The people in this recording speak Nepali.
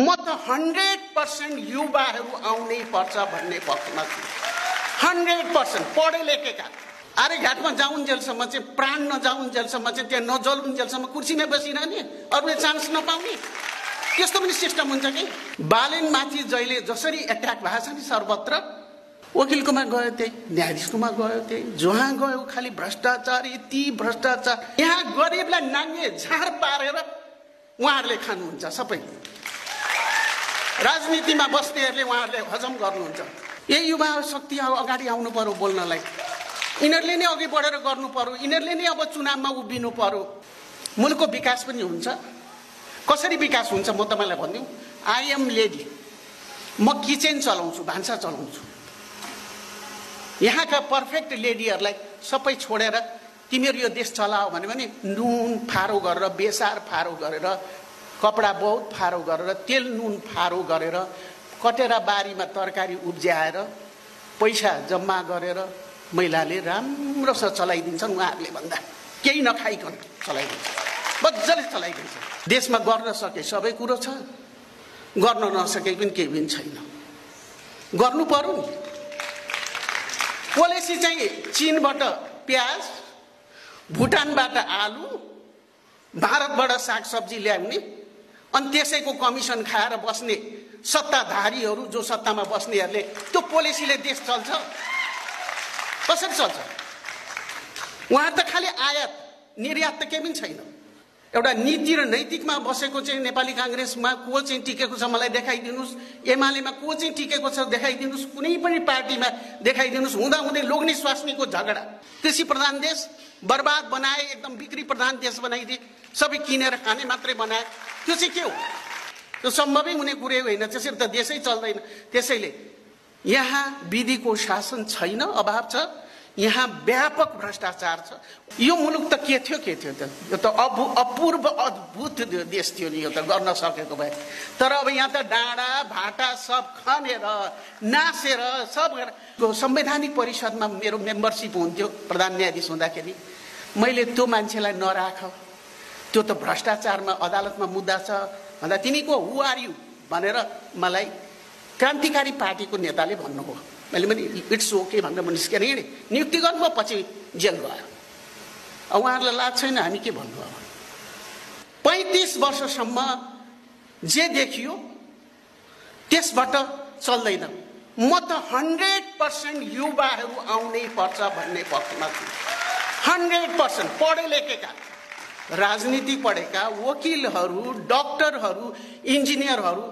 म त 100% युवाहरू आउनै पर्छ भन्ने पक्षमा छु। 100% पढे लेखेका आर्यघाटमा जाउन्जेलसम्म चाहिँ प्राण नजाउन्जेलसम्म चाहिँ त्यहाँ नजलुन्जेलसम्म कुर्सीमै बसिरहने, अरूले चान्स नपाउने त्यस्तो पनि सिस्टम हुन्छ कि? बालेनमाथि जहिले जसरी एट्याक भएको छ नि सर्वत्र, वकिलकोमा गयो त्यही, न्यायाधीशकोमा गयो त्यही, जहाँ गयो खालि भ्रष्टाचार, यति भ्रष्टाचार। यहाँ गरिबलाई नाङ्गे झार पारेर उहाँहरूले खानुहुन्छ। सबै राजनीतिमा बस्नेहरूले उहाँहरूले हजम गर्नुहुन्छ। यही युवा शक्ति अगाडि आउनु पर्यो बोल्नलाई, यिनीहरूले नै अघि बढेर गर्नु पर्यो, यिनीहरूले नै अब चुनावमा उभिनु पर्यो। मुलुकको विकास पनि हुन्छ। कसरी विकास हुन्छ म तपाईँलाई भनिदिउँ। आई एम लेडी, म किचन चलाउँछु, भान्सा चलाउँछु। यहाँका पर्फेक्ट लेडीहरूलाई सबै छोडेर तिमीहरू यो देश चलाओ भन्यो भने नुन फारो गरेर, बेसार फारो गरेर, कपडा बहुत फारो गरेर, तेल नुन फारो गरेर, कटेरा बारीमा तरकारी उब्ज्याएर पैसा जम्मा गरेर महिलाले राम्रोसँग चलाइदिन्छन्। उहाँहरूले भन्दा केही नखाइकन चलाइदिन्छ, मजाले चलाइदिन्छ। देशमा गर्न सके सबै कुरो छ, गर्न नसके पनि केही पनि छैन। गर्नु पर्यो नि। पोलिसी चाहिँ चीनबाट प्याज, भुटानबाट आलु, भारतबाट सागसब्जी ल्याउने, अनि त्यसैको कमिसन खाएर बस्ने सत्ताधारीहरू, जो सत्तामा बस्नेहरूले, त्यो पोलिसीले देश चल्छ? कसरी चल्छ? उहाँ त खालि आयात निर्यात त केही पनि छैन। एउटा नीति र नैतिकमा बसेको चाहिँ नेपाली काङ्ग्रेसमा को चाहिँ टिकेको छ मलाई देखाइदिनुहोस्, एमालेमा को चाहिँ टिकेको छ देखाइदिनुहोस्, कुनै पनि पार्टीमा देखाइदिनुहोस्। हुँदाहुँदै लोग्ने स्वास्नीको झगडा, कृषि प्रधान देश बर्बाद बनाए, एकदम बिक्री प्रधान देश बनाइदिए, सबै किनेर खाने मात्रै बनाए। त्यो चाहिँ के हो? त्यो सम्भवै हुने कुरै होइन। त्यसरी त देशै चल्दैन। त्यसैले यहाँ विधिको शासन छैन, अभाव छ। यहाँ व्यापक भ्रष्टाचार छ। यो मुलुक त के थियो त? यो त अपूर्व अद्भुत देश थियो नि, यो त गर्न सकेको भए। तर अब यहाँ त डाँडा भाटा सब खनेर नासेर सब संवैधानिक परिषदमा मेरो मेम्बरसिप हुन्थ्यो प्रधान न्यायाधीश हुँदाखेरि। मैले त्यो मान्छेलाई नराख, त्यो त भ्रष्टाचारमा अदालतमा मुद्दा छ भन्दा तिमी को हु आर यु भनेर मलाई क्रान्तिकारी पार्टीको नेताले भन्नुभयो। मैले पनि इट्स ओके भनेर म निस्केर हिँडेँ। नियुक्ति गर्नुभयो, पछि जेल गयो। अब उहाँहरूलाई लाज छैन हामी के भन्नु। अब 35 वर्षसम्म जे देखियो त्यसबाट चल्दैन। म त 100% युवाहरू आउनै पर्छ भन्ने पक्षमा छु। 100% पढे लेखेका, राजनीति पढेका, वकिलहरू, डाक्टरहरू, इन्जिनियरहरू